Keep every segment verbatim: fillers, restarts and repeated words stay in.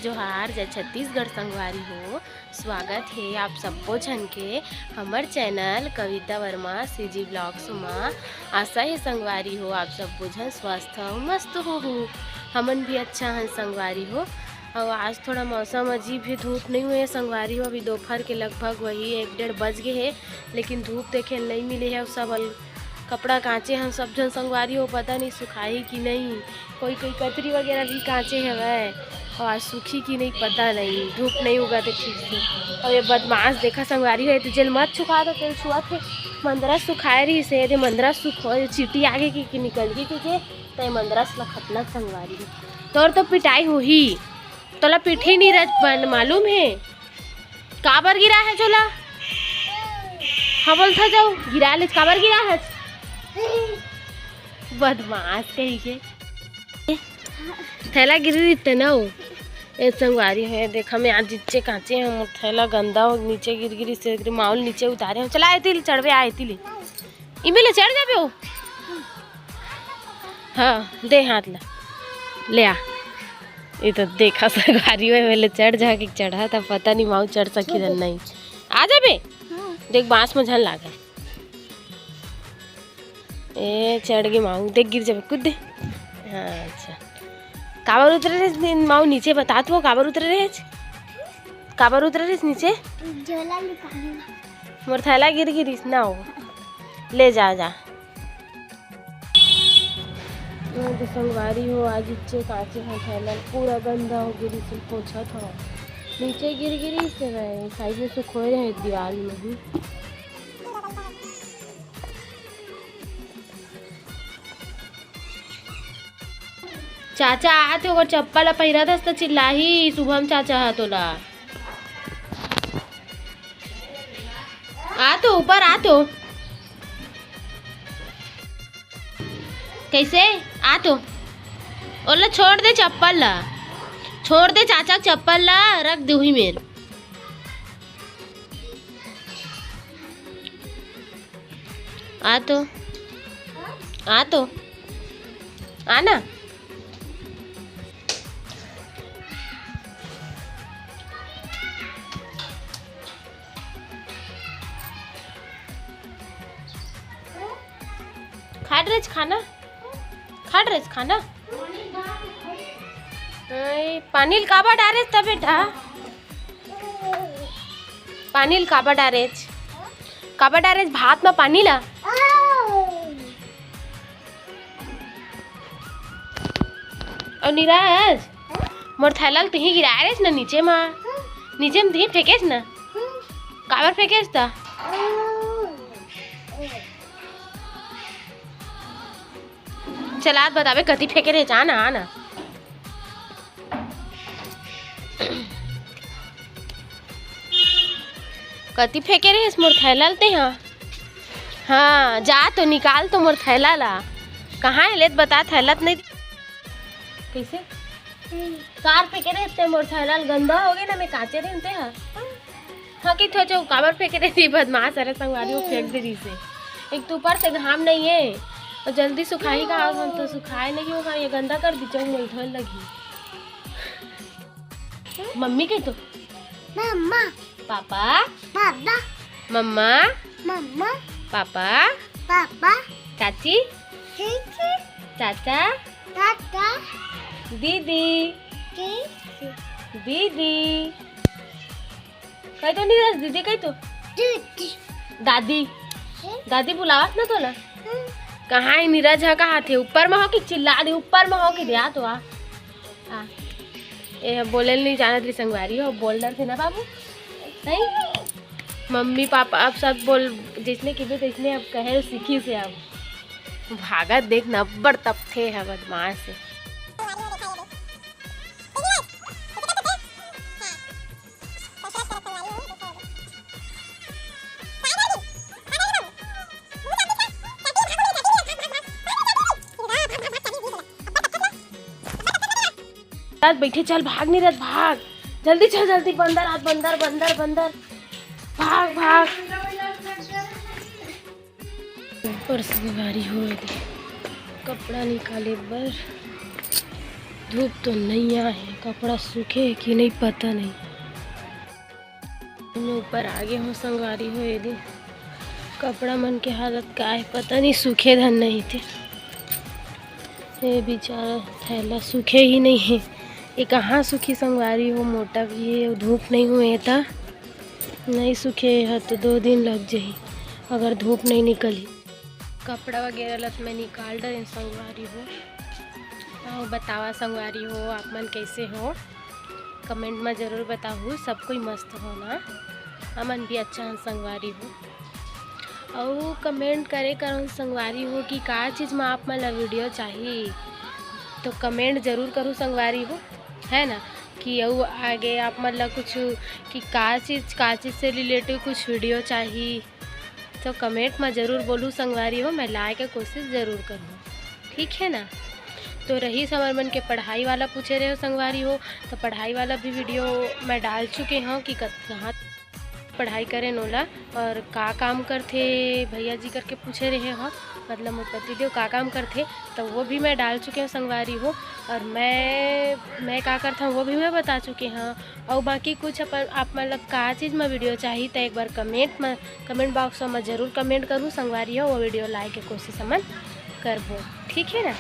जोहार, जय छत्तीसगढ़ संगवारी हो। स्वागत हे आप सब्बो झन के हमर चैनल कविता वर्मा सीजी ब्लॉग्स मा। आशा हे संगवारी हो, आप सब्बो झन स्वस्थ हो, मस्त हो, हो। हमन भी अच्छा हन संगवारी हो। अउ आज थोड़ा मौसम अजीब हे, धूप नहीं हुए संगवारी हो। अभी दोपहर के लगभग वही एक डेढ़ बज गए हे, लेकिन धूप देखे ल नहीं मिले हे। अउ सब अल-, कपड़ा कांचे हन सब झन संगवारी हो, पता नहीं सुखाही कि नहीं। कोई कोई कतरी वगैरह भी कांचे हवय, अउ आज सूखी कि नहीं पता नहीं, धूप नहीं उगा थे ठीक से। अउ ये बदमाश देखा संगवारी हो, ये तो जेल मत छुखा दो, तेल छुआ थे। मंदरा सुखाए रही से, ये दे मंदरा सुखो, ये चीटी आगे की, की निकल गई कि के, तय मंदरा से लखतना संगवारी हो। तोर तो पिटाई होही, तोला पिठी नहीं रच बन मालूम हे। काबर गिरा है झोला? हाँ बोलता जाओ, गिरा ले, काबर गिरा है? बदमाश कहीं के। थैला गिर रही ते ना हो। ए संगवारी है, देखा मैं आज जिच्चे कांचे हम थैला गंदा हो, नीचे गिर गिरी से गिर माउल नीचे उतारे हम। चला आए तिल चढ़वे आए तिली। इमे ले चढ़ जाबे हो। हाँ, दे हाथ ला, ले आ। ये तो देखा संगवारी हो, मेले चढ़ जा के चढ़ा था, पता नहीं माऊ चढ़ सकी रन नहीं। आ जाबे। देख बांस में झन लागे। ए चढ़ गे माऊ, देख गिर जाबे, कूद दे। हाँ, अच्छा। काबर उतरे रे दिन माऊ नीचे, बता तू काबर उतरे रे? काबर उतरे रे नीचे? झोला निकालने। मोर थैला गिर गिरिस ना हो। ले जा, जा। मैं तो संगवारी हो, आज इच्चे कांचे ह थैला पूरा गंदा हो गिरिस, पोछत हो। नीचे गिर गिरिस हे, साइड में सुखोए रहे दीवार में ही। चाचा आत हे, ओकर चप्पल ला पहिरत हस त चिल्लाही शुभम चाचा ह तोला। आ तो ऊपर आ तो। कैसे? आ तो। ओला छोड़ दे चप्पल ला। छोड़ दे चाचा के चप्पल ला, रख दे उही मेर। आ तो। आ तो। आ ना। खा ड्रेस खाना। खा ड्रेस खाना। ऐ, पानी ल काबर डारेच त बेटा? पानी ल काबर डारेच? काबर डारेच भात म पानी ला? अउ नीरज, मोर थैला ल तिही गिराए रेच न नीचे म। नीचे म तिही फेंकेच न। काबर फेंकेच त? चल, आज बताबे, कति फेंके रहे, जा ना, आ ना। कति फेंके रहेस मोर थैला ल ते हा? हाँ, जा तो निकाल तो मोर थैला ला। कहाँ हे लेत बता, थैला त नहीं। कैसे? कार फेंके रहेस ते मोर थैला ल, गंदा हो गए ना, मैं काचे रहे ते हा। हाँ, कि थो चौ काबर फेंके रहे थी बदमाश, अरे संगवारी, वो फेंक दे रही से। एक तो ऊपर से घाम नहीं है, और जल्दी सुखाई का, हम तो सुखाए नहीं हो, हाँ, ये गंदा कर दी, चौ मुल धोए लगी। मम्मी कही तो। मम्मा। पापा। पापा। मम्मा। मम्मा। पापा। पापा। चाची। चाची। चाचा। चाचा। दीदी। दीदी। दीदी। कही तो नीरज, दीदी कही तो। दीदी। दादी। हम्म। दादी बुलावत ना तोला। हम्म। कहाँ हे नीरज ह, कहाँ थे? ऊपर में हो कि चिल्ला दे, ऊपर में हो कि दे, आ तो आ। आ। ए ह बोले नहीं जानत रही संगवारी हो, बोल डर थे ना बाबू। नहीं? मम्मी पापा अब सब बोल, जैसने किबे तैसने अब कहे सीखी से अब। भागत देख न, अब्बड़ तपथे ह बदमाश हे। चल, बैठे, चल, भाग नीरज, भाग। जल्दी चल, जल्दी, बंदर आ, बंदर, बंदर, बंदर। भाग, भाग। ऊपर से गाड़ी हो दे, कपड़ा निकाले बर। धूप तो नहीं आए, कपड़ा सूखे कि नहीं पता नहीं। मैं ऊपर आगे हूँ संगवारी हो, ये दे कपड़ा मन के हालत का है, पता नहीं सूखे धन नहीं थे। ये बेचारा थैला सूखे ही नहीं है, ये कहाँ सूखी संगवारी हो, मोटा भी है, धूप नहीं हुए था, नहीं सूखे है तो दो दिन लग जाही अगर धूप नहीं निकली। कपड़ा वगैरह लत मैं निकाल डरें संगवारी हो। अउ बतावा संगवारी हो, आप मन कैसे हो? कमेंट में जरूर बताहू। सब कोई मस्त हो ना, हमन भी अच्छा हन संगवारी हो। अउ कमेंट करे करन संगवारी हो कि का चीज़ में आप मन ला वीडियो चाही, तो कमेंट जरूर करू संगवारी हो, है ना? कि अउ आगे आप मन ला कुछ कि का चीज़ का चीज़ से रिलेटिव कुछ वीडियो चाही, तो कमेंट में जरूर बोलू संगवारी हो, मैं लाए के कोशिश जरूर करूँ, ठीक है ना? तो रहीस हमर मन के पढ़ाई वाला पूछे रहे हो संगवारी हो, तो पढ़ाई वाला भी वीडियो मैं डाल चुके हूँ कि कत-, कहाँ पढ़ाई करे नोला और का काम करथे भैया जी करके पूछे रहे हो, मतलब मोर पति देव का काम करथे, तो वो भी मैं डाल चुके हूँ संगवारी हो। और मैं मैं का करता हूँ वो भी मैं बता चुके हूँ। और बाकी कुछ अपन आप मतलब का चीज़ में वीडियो चाहिए तो एक बार कमेंट में, कमेंट बॉक्स में जरूर कमेंट करूँ संगवारी हो, वो वीडियो लाए के कोशिश हमन करबो, ठीक है ना?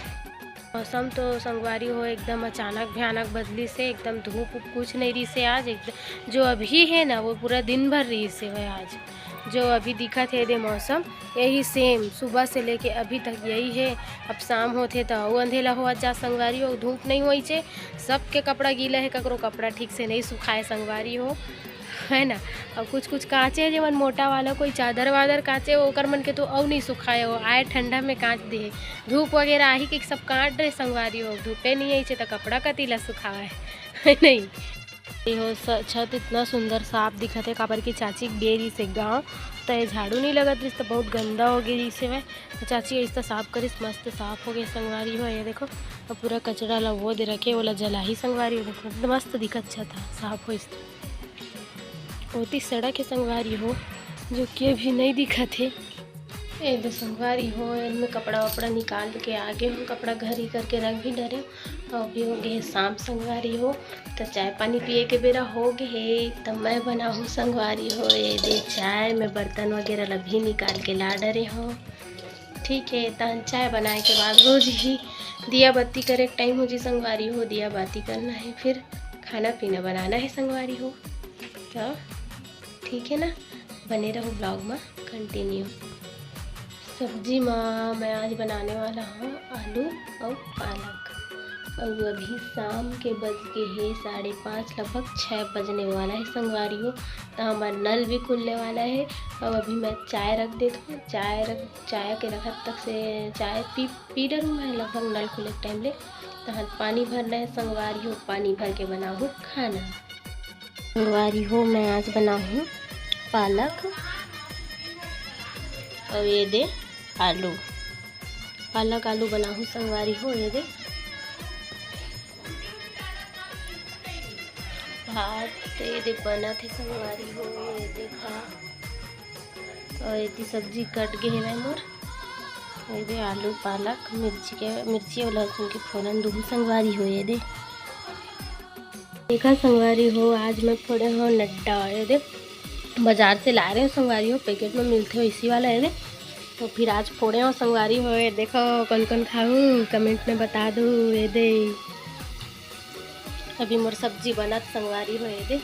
मौसम तो संगवारी हो एकदम अचानक भयानक बदली से, एकदम धूप उप कुछ नहीं रही से आज, एकदम जो अभी है ना वो पूरा दिन भर रही से है आज। जो अभी दिखत है दे मौसम, यही सेम सुबह से लेके अभी तक यही है। अब शाम होथे तो अउ अंधेला होवत जा संगवारी हो, धूप नहीं होइचे, सबके कपड़ा गीला है, ककरो कपड़ा ठीक से नहीं सुखाए संगवारी हो, है ना। और कुछ कुछ कांचे जेमन मोटा वाला कोई चादर वादर कांचे, ओकर मन के तो अउ नहीं सुखाए हो, आए ठंडा में कांच दे। धूप वगैरह आही कि सब कांट रहे संगवारी हो, धूपे नहीं आइचे तो कपड़ा कती ला सुखाए, है नहीं। ये हो स-, छत इतना सुंदर साफ दिखत है, काबर की चाची के गे रहिस हे गाँव, त ये झाड़ू नहीं लगत रहिस, त बहुत गंदा हो गई रहिस हे। त चाची ऐसा साफ करिस, मस्त साफ हो गए संगवारी हो। ये देखो, अब पूरा कचरा ला वो दे रखे, ओला जलाही संगवारी हो। देखो, मस्त दिखत छत ह, साफ होइस। ओती सड़क है संगवारी हो, जो कि अभी नहीं दिखत है। ए दे संगवारी हो, एनमें कपड़ा वपड़ा निकाल के आगे हम कपड़ा घर ही करके रख भी डरे। अभी हो गए शाम संगवारी हो, तो चाय पानी पिए के बेरा हो गए हे। तो मैं बनाहूँ संगवारी हो, ये दे चाय में बर्तन वगैरह ला भी निकाल के ला डरे हो। ठीक है, तहन चाय बनाए के बाद रोज ही दिया बत्ती करे के टाइम हो जी संगवारी हो, दिया बाती करना है, फिर खाना पीना बनाना है संगवारी हो। तो ठीक है ना, बने रहो ब्लॉग में कंटिन्यू। सब्जी में मैं आज बनाने वाला हूँ आलू और पालक। और अभी शाम के बज गए हे साढ़े पाँच, लगभग छः बजने वाला है संगवारी हो। तो हमारा नल भी खुलने वाला है। और अभी मैं चाय रख देता हूँ, चाय रख, चाय के रखत तक से चाय पी पी डरूँ मैं लगभग नल खुले के टाइम ले। तहन पानी भरना है संगवारी हो, पानी भर के बनाहूँ खाना। संगवारी हो, मैं आज बनाहूँ पालक और ये दे आलू, पालक आलू बनाहूँ संगवारी हो। ये दे भात, ये दे बनत हे संगवारी हो, ये देखा। और ये सब्जी कट गए है मोर। ये दे आलू, पालक, मिर्ची के, मिर्ची और लहसुन के फोरन दूहू संगवारी हो। ये दे देखा संगवारी हो, आज मैं फोड़े हो नड्डा। ये दे बाजार से ला रहे हो संगवारी हो, पैकेट में मिलते हो इसी वाला। ये दे तो फिर आज फोड़े हो संगवारी हो। ये देखो कौन कौन खाहू, कमेंट में बता दो। ये दे अभी मोर सब्जी बनत संगवारी हो। ये दे